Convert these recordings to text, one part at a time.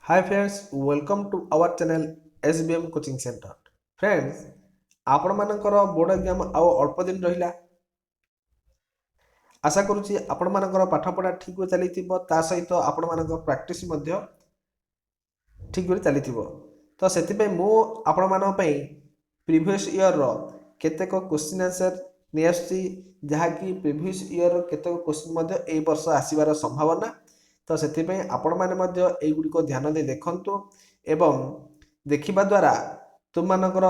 Hi friends, welcome to our channel SBM Coaching Center. Friends, ଆପଣମାନଙ୍କର board exam ଆଉ ଅଳ୍ପ ଦିନ ରହିଲା। ଆଶା କରୁଛି ଆପଣମାନଙ୍କର ପାଠପଢ଼ା ଠିକ୍ ଚାଲିଥିବ, ତା ସହିତ ଆପଣମାନଙ୍କ ପ୍ରାକ୍ଟିସ୍ ମଧ୍ୟ ଠିକ୍ ଭାବରେ ଚାଲିଥିବ। ତ ସେଥିପାଇଁ ମୁଁ ଆପଣମାନଙ୍କ ପାଇଁ ପ୍ରିଭିୟସ୍ ଇୟର୍ର କେତେକ କୋଶ୍ଚିନ୍ ଆନ୍ସର୍ ନେଇ ଆସୁଛି, ଯାହାକି ପ୍ରିଭିୟସ୍ ଇୟର୍ର କେତେକ କୋଶ୍ଚିନ୍ ମଧ୍ୟ ଏଇ ବର୍ଷ ଆସିବାର ସମ୍ଭାବନା। ତ ସେଥିପାଇଁ ଆପଣମାନେ ମଧ୍ୟ ଏଇଗୁଡ଼ିକ ଧ୍ୟାନ ଦେଇ ଦେଖନ୍ତୁ ଏବଂ ଦେଖିବା ଦ୍ୱାରା ତୁମମାନଙ୍କର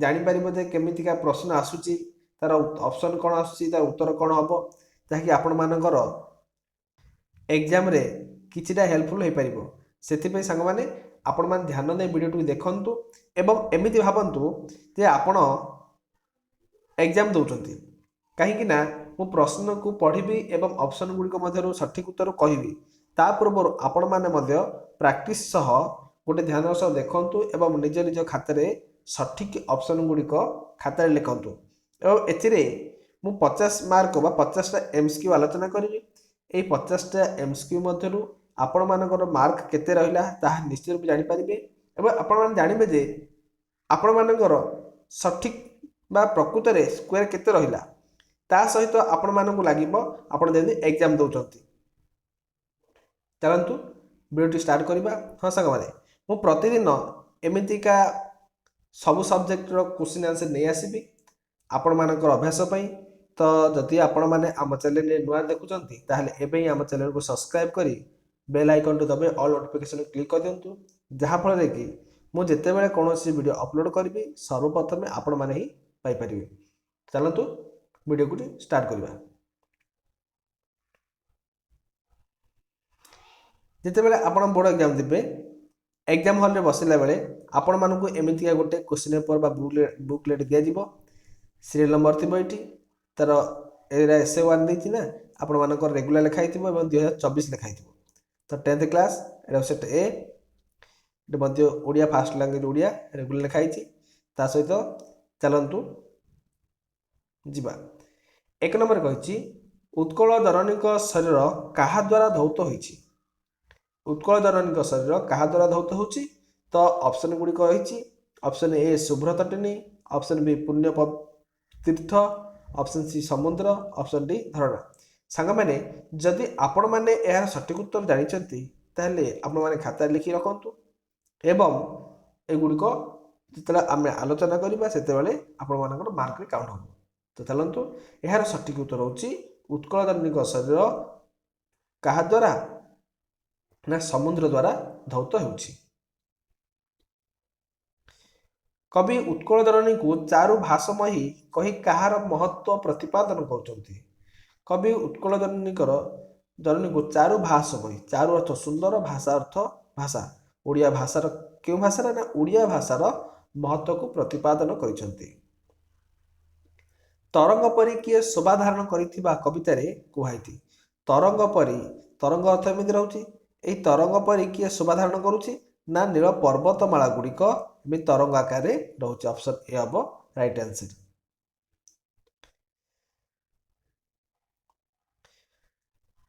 ଜାଣିପାରିବ ଯେ କେମିତିକା ପ୍ରଶ୍ନ ଆସୁଛି, ତାର ଅପସନ୍ କ'ଣ ଆସୁଛି, ତାର ଉତ୍ତର କ'ଣ ହେବ, ଯାହାକି ଆପଣମାନଙ୍କର ଏକ୍ଜାମ୍ରେ କିଛିଟା ହେଲ୍ପଫୁଲ୍ ହୋଇପାରିବ। ସେଥିପାଇଁ ସାଙ୍ଗମାନେ, ଆପଣମାନେ ଧ୍ୟାନ ଦେଇ ଭିଡ଼ିଓଟିକୁ ଦେଖନ୍ତୁ ଏବଂ ଏମିତି ଭାବନ୍ତୁ ଯେ ଆପଣ ଏକ୍ଜାମ୍ ଦେଉଛନ୍ତି, କାହିଁକି ନା ମୁଁ ପ୍ରଶ୍ନକୁ ପଢ଼ିବି ଏବଂ ଅପସନ୍ ଗୁଡ଼ିକ ମଧ୍ୟରୁ ସଠିକ୍ ଉତ୍ତର କହିବି। ତା ପୂର୍ବରୁ ଆପଣମାନେ ମଧ୍ୟ ପ୍ରାକ୍ଟିସ୍ ସହ ଗୋଟେ ଧ୍ୟାନର ସହ ଦେଖନ୍ତୁ ଏବଂ ନିଜ ନିଜ ଖାତାରେ ସଠିକ୍ ଅପସନ୍ ଗୁଡ଼ିକ ଖାତାରେ ଲେଖନ୍ତୁ। ଏବଂ ଏଥିରେ ମୁଁ 50 ମାର୍କ ବା 50ଟା ଏମ୍ ସି କ୍ୟୁ ଆଲୋଚନା କରିବି। ଏଇ 50ଟା ଏମ୍ ସି କ୍ୟୁ ମଧ୍ୟରୁ ଆପଣମାନଙ୍କର ମାର୍କ କେତେ ରହିଲା ତାହା ନିଶ୍ଚିତ ରୂପେ ଜାଣିପାରିବେ ଏବଂ ଆପଣମାନେ ଜାଣିବେ ଯେ ଆପଣମାନଙ୍କର ସଠିକ୍ ବା ପ୍ରକୃତରେ ସ୍କୋୟାର କେତେ ରହିଲା। ତା ସହିତ ଆପଣମାନଙ୍କୁ ଲାଗିବ ଆପଣ ଯେମିତି ଏକ୍ଜାମ୍ ଦେଉଛନ୍ତି। ଚାଲନ୍ତୁ ଭିଡ଼ିଓଟି ଷ୍ଟାର୍ଟ କରିବା। ହଁ ସାଙ୍ଗମାନେ, ମୁଁ ପ୍ରତିଦିନ ଏମିତିକା ସବୁ ସବଜେକ୍ଟର କୋଶ୍ଚିନ୍ ଆନ୍ସର୍ ନେଇ ଆସିବି ଆପଣମାନଙ୍କର ଅଭ୍ୟାସ ପାଇଁ। ତ ଯଦି ଆପଣମାନେ ଆମ ଚ୍ୟାନେଲରେ ନୂଆ ଦେଖୁଛନ୍ତି, ତାହେଲେ ଏବେ ହିଁ ଆମ ଚ୍ୟାନେଲକୁ ସବସ୍କ୍ରାଇବ୍ କରି ବେଲ୍ ଆଇକନ୍ଟି ଦବାଇ ଅଲ୍ ନୋଟିଫିକେସନ୍ କ୍ଲିକ୍ କରିଦିଅନ୍ତୁ, ଯାହାଫଳରେ କି ମୁଁ ଯେତେବେଳେ କୌଣସି ଭିଡ଼ିଓ ଅପଲୋଡ଼ କରିବି, ସର୍ବପ୍ରଥମେ ଆପଣମାନେ ହିଁ ପାଇପାରିବେ। ଚାଲନ୍ତୁ ଭିଡ଼ିଓକୁ ଷ୍ଟାର୍ଟ କରିବା। ଯେତେବେଳେ ଆପଣ ବୋର୍ଡ଼ ଏକ୍ଜାମ୍ ଦେବେ, ଏକ୍ଜାମ୍ ହଲ୍ରେ ବସିଲା ବେଳେ ଆପଣମାନଙ୍କୁ ଏମିତିକା ଗୋଟେ କୋଶ୍ଚିନ୍ ପେପର୍ ବା ବୁକଲେଟ୍ ଦିଆଯିବ। ସିରିଏଲ୍ ନମ୍ବର ଥିବ ଏଇଠି ତାର। ଏଇଟା ଏସ୍ ଏ 1 ଦେଇଛି ନା, ଆପଣମାନଙ୍କର ରେଗୁଲାର ଲେଖା ହେଇଥିବ ଏବଂ 2024 ଲେଖା ହେଇଥିବ। ତ 10th class, ଏଇଟା ସେଟ୍ ଏ। ଏଠି ମଧ୍ୟ Odia, first language Odia, regular ଲେଖା ହେଇଛି। ତା ସହିତ ଚାଲନ୍ତୁ ଯିବା। 1 ନମ୍ବର କହିଛି, ଉତ୍କଳ ଜନନୀଙ୍କ ଶରୀର କାହା ଦ୍ୱାରା ଧୌତ ହୋଇଛି? ଉତ୍କଳ ଜନନୀଙ୍କ ଶରୀର କାହା ଦ୍ୱାରା ଧୌତ ହେଉଛି? ତ ଅପସନ୍ ଗୁଡ଼ିକ ରହିଛି: option A Shubhra ତଟିନୀ, option B ପୁଣ୍ୟ ତୀର୍ଥ, ଅପସନ୍ ସି ସମୁଦ୍ର, ଅପସନ୍ ଡି ଧରଣା। ସାଙ୍ଗମାନେ, ଯଦି ଆପଣମାନେ ଏହାର ସଠିକ୍ ଉତ୍ତର ଜାଣିଛନ୍ତି, ତାହେଲେ ଆପଣମାନେ ଖାତାରେ ଲେଖି ରଖନ୍ତୁ ଏବଂ ଏଗୁଡ଼ିକ ଯେତେବେଳେ ଆମେ ଆଲୋଚନା କରିବା, ସେତେବେଳେ ଆପଣମାନଙ୍କର ମାର୍କରେ କାଉଣ୍ଟ ହେବ। ତ ଚାଲନ୍ତୁ, ଏହାର ସଠିକ୍ ଉତ୍ତର ହେଉଛି ଉତ୍କଳ ଜନନୀଙ୍କ ଶରୀର କାହା ଦ୍ୱାରା ନା ସମୁଦ୍ର ଦ୍ୱାରା ଧୌତ ହେଉଛି। କବି ଉତ୍କଳ ଜନନୀକୁ ଚାରୁ ଭାସମୟୀ କହି କାହାର ମହତ୍ଵ ପ୍ରତିପାଦନ କରୁଛନ୍ତି? କବି ଉତ୍କଳ ଜନନୀକୁ ଚାରୁ ଭାସମୟୀ, ଚାରୁ ଅର୍ଥ ସୁନ୍ଦର, ଭାଷା ଅର୍ଥ ଭାଷା, ଓଡ଼ିଆ ଭାଷାର, କେଉଁ ଭାଷାର ନା ଓଡ଼ିଆ ଭାଷାର ମହତ୍ଵକୁ ପ୍ରତିପାଦନ କରିଛନ୍ତି। ତରଙ୍ଗ ପରି କିଏ ଶୋଭା ଧାରଣ କରିଥିବା କବିତାରେ କୁହାଯାଇଛି? ତରଙ୍ଗ ପରି, ତରଙ୍ଗ ଅର୍ଥ ଏମିତି ରହୁଛି। ଏଇ ତରଙ୍ଗ ପରି କିଏ ଶୋଭା ଧାରଣ କରୁଛି ନା ନୀଳ ପର୍ବତମାଳା ଗୁଡ଼ିକ ଏମିତି ତରଙ୍ଗ ଆକାରରେ ରହୁଛି। ଅପସନ୍ ଏ ହେବ ରାଇଟ୍ ଆନ୍ସର।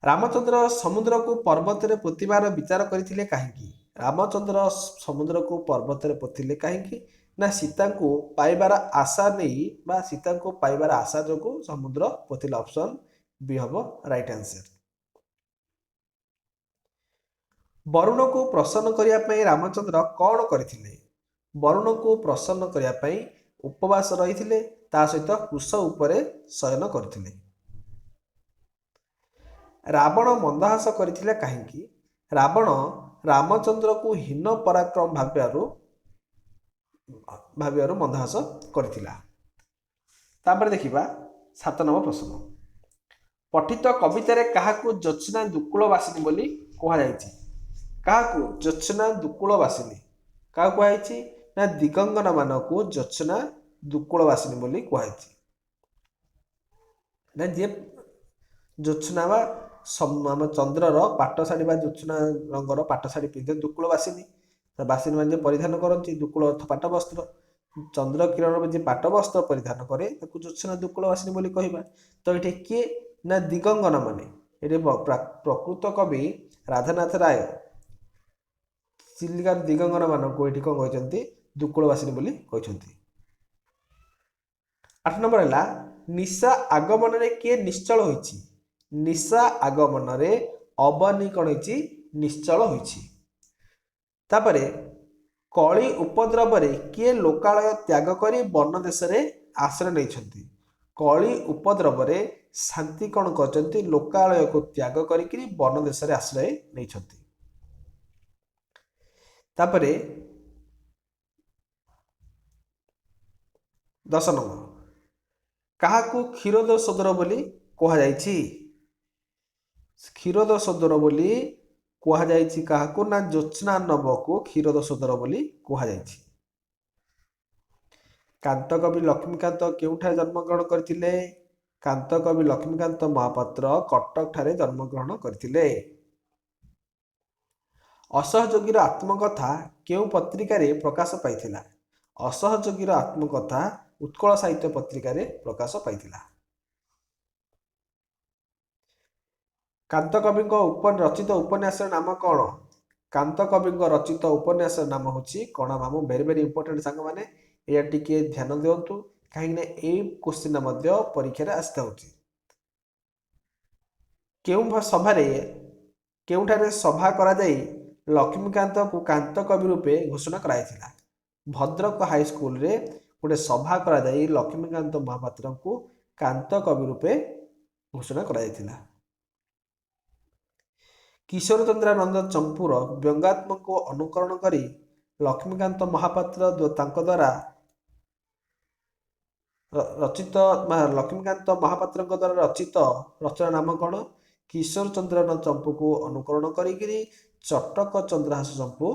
ରାମଚନ୍ଦ୍ର ସମୁଦ୍ରକୁ ପର୍ବତରେ ପୋତିବାର ବିଚାର କରିଥିଲେ କାହିଁକି? ରାମଚନ୍ଦ୍ର ସମୁଦ୍ରକୁ ପର୍ବତରେ ପୋତିଲେ କାହିଁକି ନା ସୀତାଙ୍କୁ ପାଇବାର ଆଶା ନେଇ ବା ସୀତାଙ୍କୁ ପାଇବାର ଆଶା ଯୋଗୁଁ ସମୁଦ୍ର ପୋତିଲେ। ଅପସନ୍ ବି ହେବ ରାଇଟ୍ ଆନ୍ସର। ବରୁଣକୁ ପ୍ରସନ୍ନ କରିବା ପାଇଁ ରାମଚନ୍ଦ୍ର କ'ଣ କରିଥିଲେ? ବରୁଣକୁ ପ୍ରସନ୍ନ କରିବା ପାଇଁ ଉପବାସ ରହିଥିଲେ, ତା ସହିତ କୁଶ ଉପରେ ଶୟନ କରିଥିଲେ। ରାବଣ ମନ୍ଦହାସ କରିଥିଲେ କାହିଁକି? ରାବଣ ରାମଚନ୍ଦ୍ରକୁ ହୀନ ପରାକ୍ରମ ଭାବିବାରୁ ମନ୍ଦହାସ କରିଥିଲା। ତାପରେ ଦେଖିବା 7 ନମ୍ବର ପ୍ରଶ୍ନ। ପଠିତ କବିତାରେ କାହାକୁ ଜ୍ୟୋତ୍ସ୍ନା ଦୁକୁଳବାସିନୀ ବୋଲି କୁହାଯାଇଛି? କାହାକୁ ଜ୍ୟୋତ୍ସ୍ନା ଦୁକୁଳବାସିନୀ କାହାକୁ କୁହାଯାଇଛି ନା ଦିଗଙ୍ଗନମାନଙ୍କୁ ଜ୍ୟୋତ୍ସ୍ନା ଦୁକୁଳବାସିନୀ ବୋଲି କୁହାଯାଇଛି। ନା ଯିଏ ଜ୍ୟୋତ୍ସ୍ନା ବା ଆମ ଚନ୍ଦ୍ରର ପାଟ ଶାଢ଼ୀ ବା ଜ୍ୟୋତ୍ସ୍ନା ରଙ୍ଗର ପାଟ ଶାଢ଼ୀ ପିନ୍ଧେ, ଦୁକୁଳବାସିନୀ। ବାସିନୀ ମାନେ ଯିଏ ପରିଧାନ କରନ୍ତି, ଦୁକୁଳ ଅର୍ଥ ପାଟ ବସ୍ତ୍ର, ଚନ୍ଦ୍ର କିରଣ ଯିଏ ପାଟ ବସ୍ତ୍ର ପରିଧାନ କରେ, ତାକୁ ଜ୍ୟୋତ୍ସ୍ନା ଦୁକୁଳବାସିନୀ ବୋଲି କହିବା। ତ ଏଠି କିଏ ନା ଦିଗଙ୍ଗନ ମାନେ। ଏଠି ପ୍ରକୃତ କବି ରାଧାନାଥ ରାୟ। ଚିଲିକାର ଦିଗଙ୍ଗନାମାନଙ୍କୁ ଏଠି କ'ଣ କହିଛନ୍ତି? ଦୁକୁଳବାସିନୀ ବୋଲି କହିଛନ୍ତି। 8 ନମ୍ବର ହେଲା, ନିଶା ଆଗମନରେ କିଏ ନିଶ୍ଚଳ ହୋଇଛି? ନିଶା ଆଗମନରେ ଅବନୀ କ'ଣ ହେଇଛି? ନିଶ୍ଚଳ ହୋଇଛି। ତାପରେ କଳି ଉପଦ୍ରବରେ କିଏ ଲୋକାଳୟ ତ୍ୟାଗ କରି ବନ ଦେଶରେ ଆଶ୍ରୟ ନେଇଛନ୍ତି? କଳି ଉପଦ୍ରବରେ ଶାନ୍ତି କ'ଣ କରିଛନ୍ତି? ଲୋକାଳୟକୁ ତ୍ୟାଗ କରିକିରି ବନ ଦେଶରେ ଆଶ୍ରୟ ନେଇଛନ୍ତି। ତାପରେ 10 ନମ୍ବର, କାହାକୁ କ୍ଷୀରୋଦ ସୋଦର ବୋଲି କୁହାଯାଇଛି? କ୍ଷୀରୋଦ ସୋଦର ବୋଲି କୁହାଯାଇଛି କାହାକୁ ନା ଜ୍ୟୋତ୍ସ୍ନାନବକୁ କ୍ଷୀରୋଦ ସୋଦର ବୋଲି କୁହାଯାଇଛି। କାନ୍ତକବି ଲକ୍ଷ୍ମୀକାନ୍ତ କେଉଁଠାରେ ଜନ୍ମଗ୍ରହଣ କରିଥିଲେ? କାନ୍ତକବି ଲକ୍ଷ୍ମୀକାନ୍ତ ମହାପାତ୍ର କଟକଠାରେ ଜନ୍ମଗ୍ରହଣ କରିଥିଲେ। ଅସହଯୋଗୀର ଆତ୍ମକଥା କେଉଁ ପତ୍ରିକାରେ ପ୍ରକାଶ ପାଇଥିଲା? ଅସହଯୋଗୀର ଆତ୍ମକଥା ଉତ୍କଳ ସାହିତ୍ୟ ପତ୍ରିକାରେ ପ୍ରକାଶ ପାଇଥିଲା। କାନ୍ତକବିଙ୍କ ରଚିତ ଉପନ୍ୟାସର ନାମ କ'ଣ? କାନ୍ତକବିଙ୍କ ରଚିତ ଉପନ୍ୟାସର ନାମ ହେଉଛି କଣା ମାମୁଁ। ଭେରି ଭେରି ଇମ୍ପୋର୍ଟାଣ୍ଟ ସାଙ୍ଗମାନେ, ଏଇଟା ଟିକେ ଧ୍ୟାନ ଦିଅନ୍ତୁ, କାହିଁକିନା ଏଇ କୋଶ୍ଚିନ୍ଟା ମଧ୍ୟ ପରୀକ୍ଷାରେ ଆସିଥାଉଛି। କେଉଁ ସଭାରେ, କେଉଁଠାରେ ସଭା କରାଯାଇ ଲକ୍ଷ୍ମୀକାନ୍ତଙ୍କୁ କାନ୍ତକବି ରୂପେ ଘୋଷଣା କରାଯାଇଥିଲା? ଭଦ୍ରକ ହାଇସ୍କୁଲରେ ଗୋଟେ ସଭା କରାଯାଇ ଲକ୍ଷ୍ମୀକାନ୍ତ ମହାପାତ୍ରଙ୍କୁ କାନ୍ତକବି ରୂପେ ଘୋଷଣା କରାଯାଇଥିଲା। କିଶୋର ଚନ୍ଦ୍ରାନନ୍ଦ ଚମ୍ପୁର ବ୍ୟଙ୍ଗାତ୍ମକୁ ଅନୁକରଣ କରି ଲକ୍ଷ୍ମୀକାନ୍ତ ମହାପାତ୍ର ତାଙ୍କ ଦ୍ୱାରା ରଚିତ, ଲକ୍ଷ୍ମୀକାନ୍ତ ମହାପାତ୍ରଙ୍କ ଦ୍ୱାରା ରଚିତ ରଚନା ନାମ କ'ଣ? କିଶୋର ଚନ୍ଦ୍ରାନନ୍ଦ ଚମ୍ପୁକୁ ଅନୁକରଣ କରିକିରି ଚଟକ ଚନ୍ଦ୍ରହାସ ଚମ୍ପୁ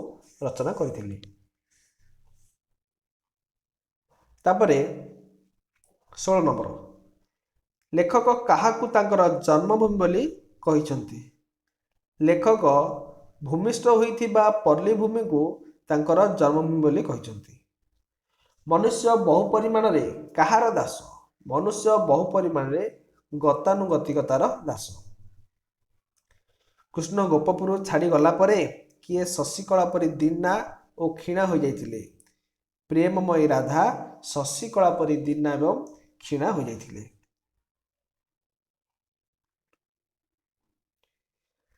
ରଚନା କରିଥିଲେ। ତାପରେ 16 ନମ୍ବର, ଲେଖକ କାହାକୁ ତାଙ୍କର ଜନ୍ମଭୂମି ବୋଲି କହିଛନ୍ତି? ଲେଖକ ଭୂମିଷ୍ଠ ହୋଇଥିବା ପଲ୍ଲୀଭୂମିକୁ ତାଙ୍କର ଜନ୍ମଭୂମି ବୋଲି କହିଛନ୍ତି। ମନୁଷ୍ୟ ବହୁ ପରିମାଣରେ କାହାର ଦାସ? ମନୁଷ୍ୟ ବହୁ ପରିମାଣରେ ଗତାନୁଗତିକତାର ଦାସ। କୃଷ୍ଣ ଗୋପପୁର ଛାଡ଼ିଗଲା ପରେ କିଏ ଶଶିକଳା ପରି ଦୀନା ଓ କ୍ଷୀଣା ହୋଇଯାଇଥିଲେ? ପ୍ରେମମୟୀ ରାଧା ଶଶିକଳା ପରି ଦୀନା ଏବଂ କ୍ଷୀଣା ହୋଇଯାଇଥିଲେ।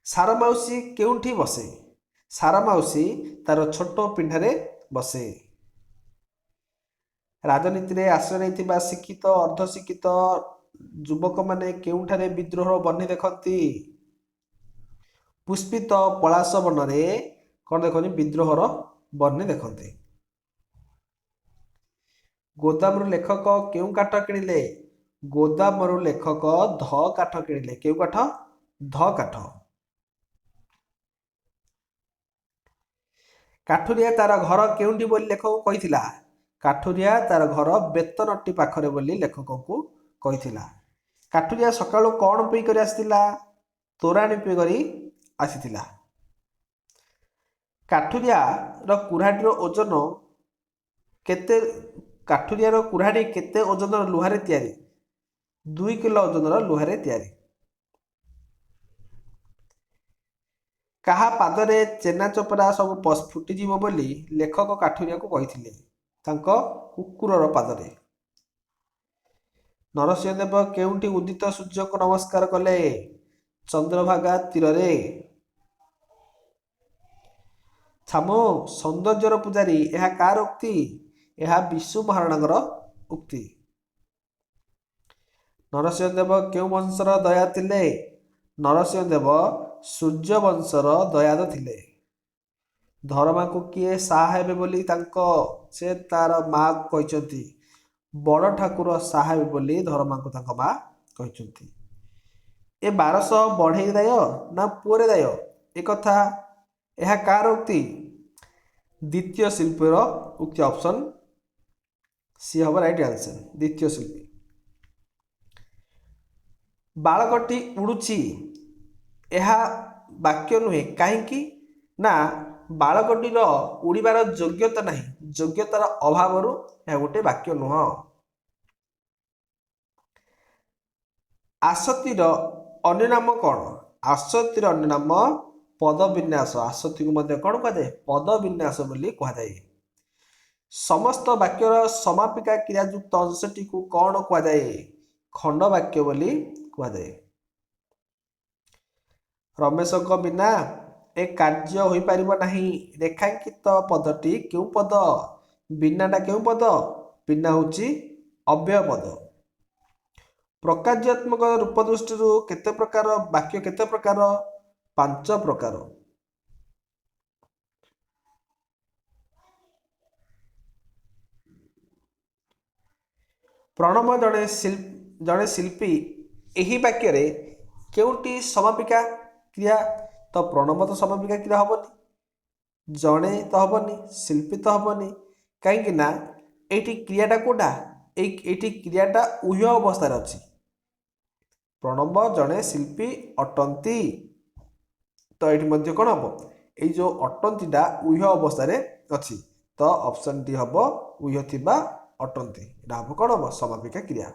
ସାର ମାଉସୀ କେଉଁଠି ବସେ? ସାର ମାଉସୀ ତାର ଛୋଟ ପିଣ୍ଢାରେ ବସେ। ରାଜନୀତିରେ ଆଶ୍ରୟ ନେଇଥିବା ଶିକ୍ଷିତ ଅର୍ଦ୍ଧଶିକ୍ଷିତ ଯୁବକମାନେ କେଉଁଠାରେ ବିଦ୍ରୋହର ବହ୍ନି ଦେଖନ୍ତି? ପୁଷ୍ପିତ ପଳାଶ ବନରେ କ'ଣ ଦେଖନ୍ତି? ବିଦ୍ରୋହର ବହ୍ନି ଦେଖନ୍ତି। ଗୋଦାମରୁ ଲେଖକ କେଉଁ କାଠ କିଣିଲେ? ଗୋଦାମରୁ ଲେଖକ ଧ କାଠ କିଣିଲେ। କେଉଁ କାଠ? ଧ କାଠ। କାଠୁରିଆ ତାର ଘର କେଉଁଠି ବୋଲି ଲେଖକଙ୍କୁ କହିଥିଲା? କାଠୁରିଆ ତାର ଘର ବେତନଟି ପାଖରେ ବୋଲି ଲେଖକଙ୍କୁ କହିଥିଲା। କାଠୁରିଆ ସକାଳୁ କ'ଣ ପିଇ କରି ଆସିଥିଲା? ତୋରାଣି ପିଇ କରି ଆସିଥିଲା। କାଠୁରିଆର କୁରାଢ଼ୀର ଓଜନ କେତେ? କାଠୁରିଆର କୁରାଢ଼ୀ କେତେ ଓଜନର ଲୁହାରେ ତିଆରି? 2 କିଲୋ ଓଜନର ଲୁହାରେ ତିଆରି। କାହା ପାଦରେ ଚେନା ଚୋପରା ସବୁ ଫୁଟିଯିବ ବୋଲି ଲେଖକ କାଠୁରିଆକୁ କହିଥିଲେ? ତାଙ୍କ କୁକୁରର ପାଦରେ। ନରସିଂହ ଦେବ କେଉଁଠି ଉଦିତ ସୂର୍ଯ୍ୟଙ୍କୁ ନମସ୍କାର କଲେ? ଚନ୍ଦ୍ରଭାଗା ତୀରରେ। ଛାମୁ ସୌନ୍ଦର୍ଯ୍ୟର ପୂଜାରୀ, ଏହା କାହାର ଉକ୍ତି? ଏହା ବିଶୁ ମହାରଣାଙ୍କର ଉକ୍ତି। ନରସିଂହ ଦେବ କେଉଁ ବଂଶର ଦୟା ଥିଲେ? ନରସିଂହ ଦେବ ସୂର୍ଯ୍ୟ ବଂଶର ଦୟାଦ ଥିଲେ। ଧରମାକୁ କିଏ ସାହା ହେବେ ବୋଲି ତାଙ୍କ ସେ ତାର ମା କହିଛନ୍ତି? ବଡ଼ ଠାକୁର ସାହା ହେବେ ବୋଲି ଧରମାକୁ ତାଙ୍କ ମା କହିଛନ୍ତି। ଏ 1200 ବଢ଼େଇ ଦାୟ ନା ପୁଅରେ ଦାୟ, ଏକଥା ଏହା କାହାର ଉକ୍ତି? ଦ୍ୱିତୀୟ ଶିଳ୍ପୀର ଉକ୍ତି। ଅପସନ୍ ସି ହେବ ରାଇଟ୍ ଆନ୍ସର, ଦ୍ୱିତୀୟ ଶିଳ୍ପୀ। ବାଳକଟି ଉଡ଼ୁଛି, ଏହା ବାକ୍ୟ ନୁହେଁ, କାହିଁକି ନା ବାଳକଟିର ଉଡ଼ିବାର ଯୋଗ୍ୟତା ନାହିଁ, ଯୋଗ୍ୟତାର ଅଭାବରୁ ଏହା ଗୋଟେ ବାକ୍ୟ ନୁହଁ। ଆସକ୍ତିର ଅନ୍ୟ ନାମ କ'ଣ? ଆସକ୍ତିର ଅନ୍ୟ ନାମ ପଦବିନ୍ୟାସ। ଆସତିକୁ ମଧ୍ୟ କ'ଣ କୁହାଯାଏ? ପଦବିନ୍ୟାସ ବୋଲି କୁହାଯାଏ। ସମସ୍ତ ବାକ୍ୟର ସମାପିକା କ୍ରିୟାଯୁକ୍ତ ଅଂଶଟିକୁ କ'ଣ କୁହାଯାଏ? ଖଣ୍ଡ ବାକ୍ୟ ବୋଲି କୁହାଯାଏ। ରମେଶଙ୍କ ବିନା ଏ କାର୍ଯ୍ୟ ହୋଇପାରିବ ନାହିଁ, ରେଖାଙ୍କିତ ପଦଟି କେଉଁ ପଦ? ବିନାଟା କେଉଁ ପଦ? ବିନା ହେଉଛି ଅବ୍ୟୟ ପଦ। ପ୍ରକାର୍ଯ୍ୟାତ୍ମକ ରୂପ ଦୃଷ୍ଟିରୁ କେତେ ପ୍ରକାର ବାକ୍ୟ? କେତେ ପ୍ରକାର? 5 ପ୍ରକାର। ପ୍ରଣବ ଜଣେ ଶିଳ୍ପୀ, ଏହି ବାକ୍ୟରେ କେଉଁଟି ସମାପିକା କ୍ରିୟା? ତ ପ୍ରଣବ ତ ସମାପିକା କ୍ରିୟା ହେବନି, ଜଣେ ତ ହେବନି, ଶିଳ୍ପୀ ତ ହେବନି, କାହିଁକି ନା ଏଇଠି କ୍ରିୟାଟା କେଉଁଟା? ଏଇଠି କ୍ରିୟାଟା ଉହ୍ୟ ଅବସ୍ଥାରେ ଅଛି। ପ୍ରଣବ ଜଣେ ଶିଳ୍ପୀ ଅଟନ୍ତି, ତ ଏଇଠି ମଧ୍ୟ କ'ଣ ହେବ? ଏଇ ଯେଉଁ ଅଟନ୍ତିଟା ଉହ୍ୟ ଅବସ୍ଥାରେ ଅଛି, ତ ଅପସନ୍ ଡି ହେବ, ଉହ୍ୟ ଥିବା ଅଟନ୍ତି, ଏଇଟା ହେବ କ'ଣ ହେବ? ସମାପିକା କ୍ରିୟା।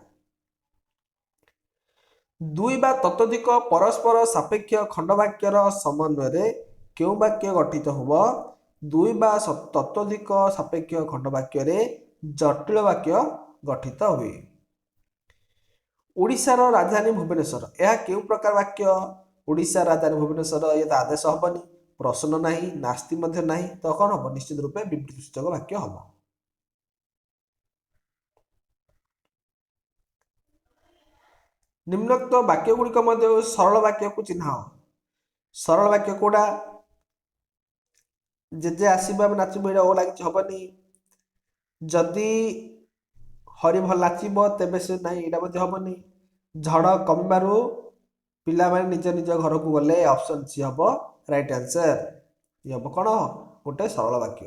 ଦୁଇ ବା ତତୋଧିକ ପରସ୍ପର ସାପେକ୍ଷ ଖଣ୍ଡବାକ୍ୟର ସମନ୍ୱୟରେ କେଉଁ ବାକ୍ୟ ଗଠିତ ହେବ? ଦୁଇ ବା ତତୋଧିକ ସାପେକ୍ଷ ଖଣ୍ଡବାକ୍ୟରେ ଜଟିଳ ବାକ୍ୟ ଗଠିତ ହୁଏ। ଓଡ଼ିଶାର ରାଜଧାନୀ ଭୁବନେଶ୍ୱର, ଏହା କେଉଁ ପ୍ରକାର ବାକ୍ୟ? ଓଡ଼ିଶା ରାଜଧାନୀ ଭୁବନେଶ୍ୱର, ଇଏ ତ ଆଦେଶ ହେବନି, ପ୍ରଶ୍ନ ନାହିଁ, ନାସ୍ତି ମଧ୍ୟ ନାହିଁ, ତ କ'ଣ ହେବ? ନିଶ୍ଚିତ ରୂପେ ବିବୃତ୍ତି ସୂଚକ ବାକ୍ୟ ହେବ। ନିମ୍ନୋକ୍ତ ବାକ୍ୟ ଗୁଡ଼ିକ ମଧ୍ୟରୁ ସରଳ ବାକ୍ୟକୁ ଚିହ୍ନାଅ। ସରଳ ବାକ୍ୟ କୋଉଟା? ଜେଜେ ଆସିବ ଆମେ ନାଚିବୁ, ଏଇଟା ଓ ଲାଗିଛି, ହେବନି। ଯଦି ହରି ଭଲ ନାଚିବ ତେବେ ସେ ନାହିଁ, ଏଇଟା ମଧ୍ୟ ହେବନି। ଝଡ଼ କମିବାରୁ ପିଲାମାନେ ନିଜ ନିଜ ଘରକୁ ଗଲେ, ଅପସନ୍ ସି ହେବ ରାଇଟ୍ ଆନ୍ସର୍। ଇଏ ହେବ କ'ଣ? ଗୋଟେ ସରଳ ବାକ୍ୟ।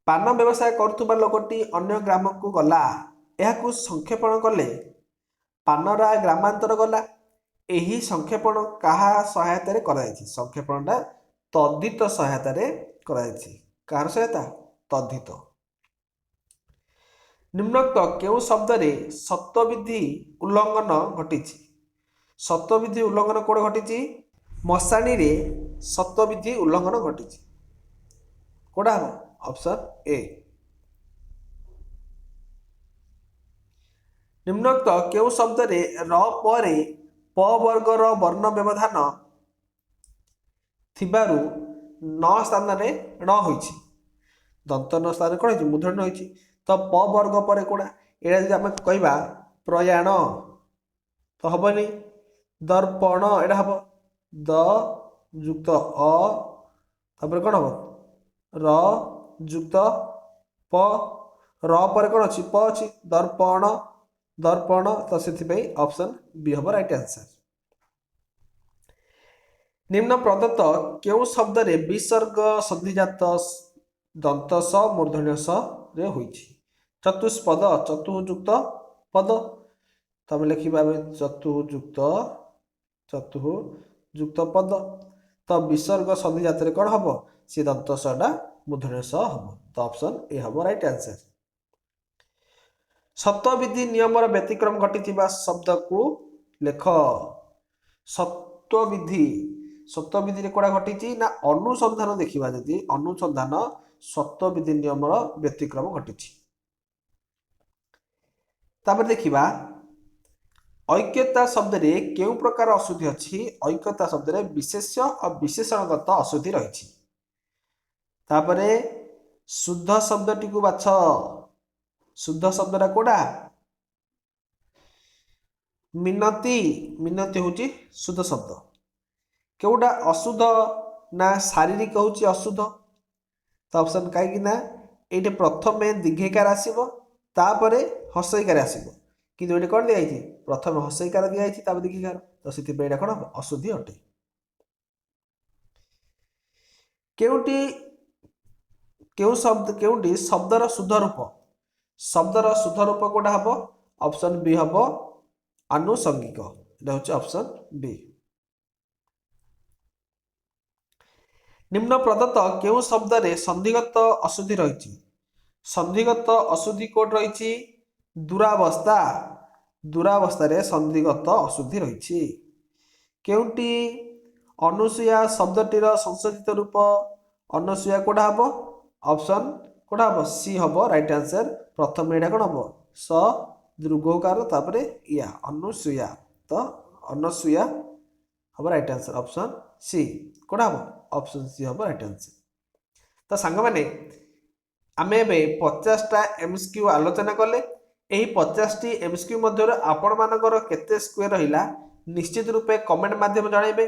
ପାନ ବ୍ୟବସାୟ କରୁଥିବା ଲୋକଟି ଅନ୍ୟ ଗ୍ରାମକୁ ଗଲା, ଏହାକୁ ସଂକ୍ଷେପଣ କଲେ ପାନରା ଗ୍ରାମାନ୍ତର ଗଲା। ଏହି ସଂକ୍ଷେପଣ କାହା ସହାୟତାରେ କରାଯାଇଛି? ସଂକ୍ଷେପଣଟା ତଦ୍ଧିତ ସହାୟତାରେ କରାଯାଇଛି। କାହାର ସହାୟତା? ତଦ୍ଧିତ। ନିମ୍ନୋକ୍ତ କେଉଁ ଶବ୍ଦରେ ସତ୍ୱବିଧି ଉଲ୍ଲଂଘନ ଘଟିଛି? ସତ୍ୱବିଧି ଉଲ୍ଲଂଘନ କୋଉଠି ଘଟିଛି? ମଶାଣିରେ ସତ୍ୱବିଧି ଉଲ୍ଲଂଘନ ଘଟିଛି। କୋଉଟା ହେବ? Option A. ନିମ୍ନୋକ୍ତ କେଉଁ ଶବ୍ଦରେ ର ପରେ ପ ବର୍ଗର ବର୍ଣ୍ଣ ବ୍ୟବଧାନ ଥିବାରୁ ନ ସ୍ଥାନରେ ଣ ହୋଇଛି? ଦନ୍ତ ନ ସ୍ଥାନରେ କ'ଣ ହେଇଛି? ମୂର୍ଦ୍ଧନ୍ୟ ହୋଇଛି। ତ ପ ବର୍ଗ ପରେ କୋଉଟା? ଏଇଟା ଯଦି ଆମେ କହିବା ପ୍ରୟାଣ ତ ହେବନି, ଦର୍ପଣ ଏଇଟା ହେବ, ଦ ଯୁକ୍ତ ଅ, ତାପରେ କ'ଣ ହେବ? ର ଯୁକ୍ତ ପ, ର ପରେ କ'ଣ ଅଛି? ପ ଅଛି, ଦର୍ପଣ, ଦର୍ପଣ, ତ ସେଥିପାଇଁ ଅପସନ୍ ବି ହେବ ରାଇଟ୍ ଆନ୍ସର୍। ନିମ୍ନ ପ୍ରଦତ୍ତ କେଉଁ ଶବ୍ଦରେ ବିସର୍ଗ ସନ୍ଧିଜାତ ଦନ୍ତ ସ ମୂର୍ଦ୍ଧନ୍ୟ ସ ରେ ହୋଇଛି? ଚତୁଷ୍ପଦ, ଚତୁଃଯୁକ୍ତ ପଦ, ତ ଆମେ ଲେଖିବା ଆମେ ଚତୁଃଯୁକ୍ତ, ଚତୁଃଯୁକ୍ତ ପଦ, ତ ବିସର୍ଗ ସନ୍ଧିଜାତରେ କ'ଣ ହେବ? ସେ ଦନ୍ତ ସଟା ମୂର୍ଦ୍ଧନ୍ୟ ସ ହେବ, ତ ଅପସନ୍ ଏ ହେବ ରାଇଟ୍ ଆନ୍ସର୍। ସତ୍ୱବିଧି ନିୟମର ବ୍ୟତିକ୍ରମ ଘଟିଥିବା ଶବ୍ଦକୁ ଲେଖ। ସତ୍ୱବିଧି, ସତ୍ୱବିଧିରେ କୋଉଟା ଘଟିଛି ନା ଅନୁସନ୍ଧାନ? ଦେଖିବା ଯଦି ଅନୁସନ୍ଧାନ ସତ୍ୱବିଧି ନିୟମର ବ୍ୟତିକ୍ରମ ଘଟିଛି। ତାପରେ ଦେଖିବା ଐକ୍ୟତା ଶବ୍ଦରେ କେଉଁ ପ୍ରକାର ଅଶୁଦ୍ଧି ଅଛି? ଐକ୍ୟତା ଶବ୍ଦରେ ବିଶେଷ୍ୟ ଆଉ ବିଶେଷଣଗତ ଅଶୁଦ୍ଧି ରହିଛି। ତାପରେ ଶୁଦ୍ଧ ଶବ୍ଦଟିକୁ ବାଛ। ଶୁଦ୍ଧ ଶବ୍ଦଟା କୋଉଟା? ମିନତି, ମିନତି ହେଉଛି ଶୁଦ୍ଧ ଶବ୍ଦ। କେଉଁଟା ଅଶୁଦ୍ଧ ନା ଶାରୀରିକ ହେଉଛି ଅଶୁଦ୍ଧ। ତ ଅପସନ୍, କାହିଁକି ନା ଏଇଠି ପ୍ରଥମେ ଦୀର୍ଘିକାର ଆସିବ ତାପରେ ହସ୍ୱଇକାର ଆସିବ, କିନ୍ତୁ ଏଇଠି କ'ଣ ଦିଆହେଇଛି? ପ୍ରଥମେ ହସ୍ୱଇକାର ଦିଆହେଇଛି ତାପରେ ଦୀର୍ଘିକାର, ତ ସେଥିପାଇଁ ଏଇଟା କ'ଣ ଅଶୁଦ୍ଧି ଅଟେ। କେଉଁଟି କେଉଁ ଶବ୍ଦ, କେଉଁଟି ଶବ୍ଦର ଶୁଦ୍ଧ ରୂପ? ଶବ୍ଦର ଶୁଦ୍ଧ ରୂପ କୋଉଟା ହେବ? ଅପସନ୍ ବି ହେବ, ଆନୁଷଙ୍ଗିକ, ଏଇଟା ହେଉଛି ଅପସନ୍ ବି। ନିମ୍ନ ପ୍ରଦତ୍ତ କେଉଁ ଶବ୍ଦରେ ସନ୍ଧିଗତ ଅଶୁଦ୍ଧି ରହିଛି? ସନ୍ଧିଗତ ଅଶୁଦ୍ଧି କୋଉଠି ରହିଛି? ଦୁରାବସ୍ଥା, ଦୁରାବସ୍ଥାରେ ସନ୍ଧିଗତ ଅଶୁଦ୍ଧି ରହିଛି। କେଉଁଟି ଅନୁସୂୟା ଶବ୍ଦଟିର ସଂଶୋଧିତ ରୂପ ଅନସୂୟା କୋଉଟା ହେବ? ଅପସନ୍ କୋଉଟା ହେବ? ସି ହେବ ରାଇଟ୍ ଆନ୍ସର୍। ପ୍ରଥମେ ଏଇଟା କ'ଣ ହେବ? ସ ଦୀର୍ଘକାର, ତାପରେ ଇୟା, ଅନୁସୂୟା। ତ ଅନସୂୟା ହେବ ରାଇଟ୍ ଆନ୍ସର୍, ଅପସନ୍ ସି। କୋଉଟା ହେବ? ଅପସନ୍ ସି ହେବ ରାଇଟ୍ ଆନ୍ସର୍। ତ ସାଙ୍ଗମାନେ, ଆମେ ଏବେ 50ଟା ଏମ୍ସିକ୍ୟୁ ଆଲୋଚନା କଲେ। ଏହି 50ଟି ଏମ୍ସିକ୍ୟୁ ମଧ୍ୟରୁ ଆପଣମାନଙ୍କର କେତେ ସ୍କୋର ରହିଲା, ନିଶ୍ଚିତ ରୂପେ କମେଣ୍ଟ ମାଧ୍ୟମରେ ଜଣାଇବେ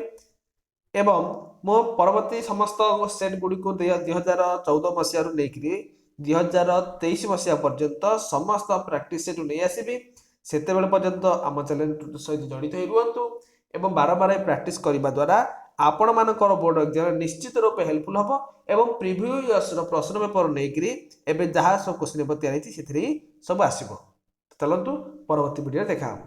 ଏବଂ ମୁଁ ପରବର୍ତ୍ତୀ ସମସ୍ତ ସେଟ୍ ଗୁଡ଼ିକୁ 2014 ମସିହାରୁ ନେଇକରି 2023 ମସିହା ପର୍ଯ୍ୟନ୍ତ ସମସ୍ତ ପ୍ରାକ୍ଟିସ୍ ସେଟ୍ ନେଇ ଆସିବି। ସେତେବେଳେ ପର୍ଯ୍ୟନ୍ତ ଆମ ଚ୍ୟାନେଲ୍ ସହିତ ଜଡ଼ିତ ହୋଇ ରୁହନ୍ତୁ ଏବଂ ବାରମ୍ବାର ପ୍ରାକ୍ଟିସ୍ କରିବା ଦ୍ୱାରା ଆପଣମାନଙ୍କର ବୋର୍ଡ଼ ଏକ୍ଜାମ୍ ନିଶ୍ଚିତ ରୂପେ ହେଲ୍ପଫୁଲ୍ ହେବ ଏବଂ ପ୍ରିଭିୟସ୍ ଇୟର୍ସର ପ୍ରଶ୍ନ ପେପର ନେଇକରି ଏବେ ଯାହା ସବୁ କୋଶ୍ଚିନ୍ ପେପର ତିଆରି ହେଇଛି, ସେଥିରେ ହିଁ ସବୁ ଆସିବ। ଚାଲନ୍ତୁ, ପରବର୍ତ୍ତୀ ଭିଡ଼ିଓରେ ଦେଖା ହେବ।